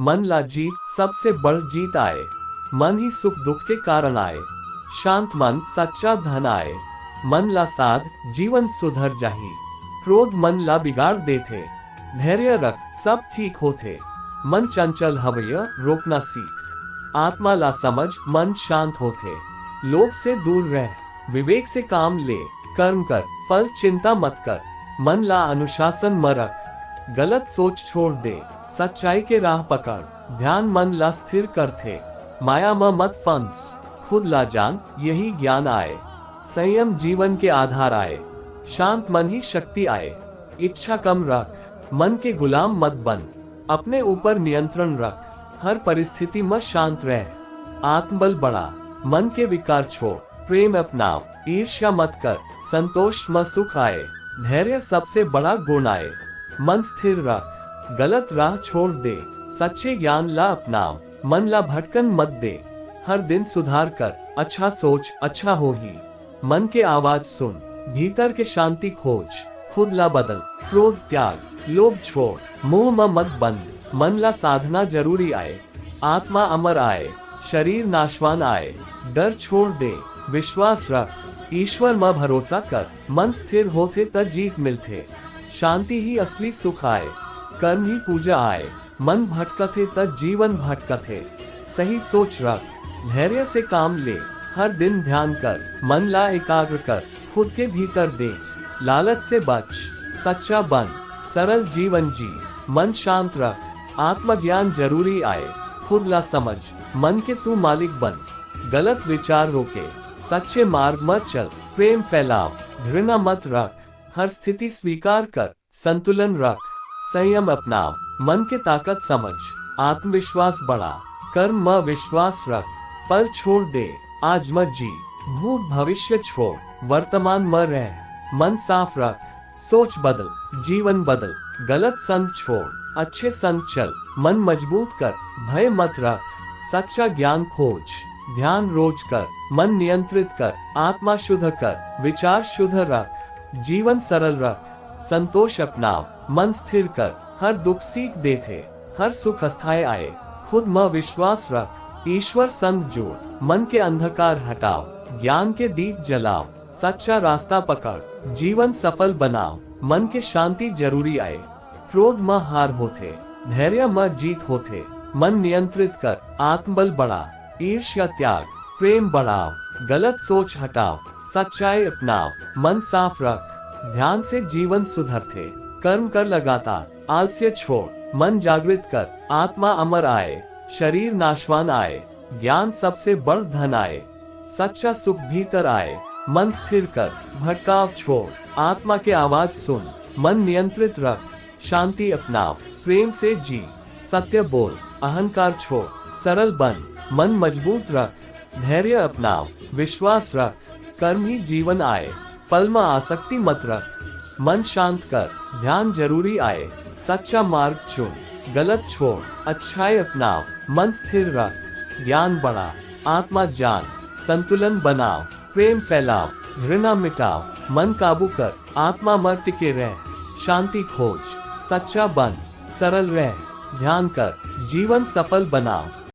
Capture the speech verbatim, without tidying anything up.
मन ला जीत सबसे बड़ जीत आय। मन ही सुख दुख के कारण आय। शांत मन सच्चा धन आय। मन ला साध, जीवन सुधर जाही। क्रोध मन ला बिगाड़ देथे। धैर्य रख, सब ठीक होथे। मन चंचल हवय, रोकना सीख। आत्मा ला समझ, मन शांत होथे। लोभ से दूर रह, विवेक से काम ले। कर्म कर, फल चिंता मत कर। मन ला अनुशासन म रख। गलत सोच छोड़ दे, सच्चाई के राह पकड़। ध्यान मन ला स्थिर करथे। माया म मत फंस, खुद ला जान, यही ज्ञान आय। संयम जीवन के आधार आय। शांत मन ही शक्ति आय। इच्छा कम रख, मन के गुलाम मत बन। अपने ऊपर नियंत्रण रख, हर परिस्थिति म शांत रह। आत्मबल बढ़ा, मन के विकार छोड़। प्रेम अपनाव, ईर्ष्या मत कर। संतोष म सुख आय। धैर्य सबसे बड़ा गुण आय। मन स्थिर रख, गलत राह छोड़ दे। सच्चे ज्ञान ला अपनाव, मन ला भटकन मत दे। हर दिन सुधार कर, अच्छा सोच, अच्छा होही। मन के आवाज सुन, भीतर के शांति खोज। खुद ला बदल, क्रोध त्याग, लोभ छोड़। मोह म मत बंध, मन ला साधना जरूरी आय। आत्मा अमर आय, शरीर नाशवान आय। डर छोड़ दे, विश्वास रख। ईश्वर म भरोसा कर। मन स्थिर होथे त जीत मिलथे। शांति ही असली सुख आय। कर्म ही पूजा आय। मन भटकथे त जीवन भटकथे। सही सोच रख, धैर्य से काम ले। हर दिन ध्यान कर, मन ला एकाग्र कर। खुद के भीतर देख, लालच से बच। सच्चा बन, सरल जीवन जी। मन शांत रख, आत्मज्ञान जरूरी आय। खुद ला समझ, मन के तू मालिक बन। गलत विचार रोके, सच्चे मार्ग म चल। प्रेम फैलाव, घृणा मत रख। हर स्थिति स्वीकार कर, संतुलन रख। संयम अपनाव, मन के ताकत समझ। आत्मविश्वास बढ़ा, कर्म म विश्वास रख। फल छोड़ दे, आज म जी। भूत भविष्य छोड़, वर्तमान म रह। मन साफ रख, सोच बदल, जीवन बदल। गलत संग छोड़, अच्छे संग चल। मन मजबूत कर, भय मत रख। सच्चा ज्ञान खोज, ध्यान रोज कर। मन नियंत्रित कर, आत्मा शुद्ध कर। विचार शुद्ध रख, जीवन सरल रख। संतोष अपनाव, मन स्थिर कर। हर दुख सीख देथे, हर सुख अस्थायी आय। खुद म विश्वास रख, ईश्वर संग जुड़। मन के अंधकार हटाव, ज्ञान के दीप जलाव। सच्चा रास्ता पकड़, जीवन सफल बनाव। मन के शांति जरूरी आय। क्रोध म हार होथे, धैर्य म जीत होथे। मन नियंत्रित कर, आत्मबल बढ़ा। ईर्ष्या त्याग, प्रेम बढ़ाव। गलत सोच हटाव, सच्चाई अपनाव। मन साफ रख, ध्यान से जीवन सुधरथे। कर्म कर लगातार, आलस्य छोड़। मन जागृत कर, आत्मा अमर आय, शरीर नाशवान आय। ज्ञान सबसे बड़ धन आय। सच्चा सुख भीतर आय। मन स्थिर कर, भटकाव छोड़। आत्मा के आवाज सुन, मन नियंत्रित रख। शांति अपनाव, प्रेम से जी। सत्य बोल, अहंकार छोड़। सरल बन, मन मजबूत रख। धैर्य अपनाव, विश्वास रख। कर्म ही जीवन आय, फल म आसक्ति मत रख। मन शांत कर, ध्यान जरूरी आय। सच्चा मार्ग चुन, गलत छोड़। अच्छाई अपनाव, मन स्थिर रख। ज्ञान बढ़ा, आत्मा जान। संतुलन बनाव, प्रेम फैलाव। घृणा मिटाव, मन काबू कर। आत्मा म टिके रह, शांति खोज। सच्चा बन, सरल रह। ध्यान कर, जीवन सफल बनाव।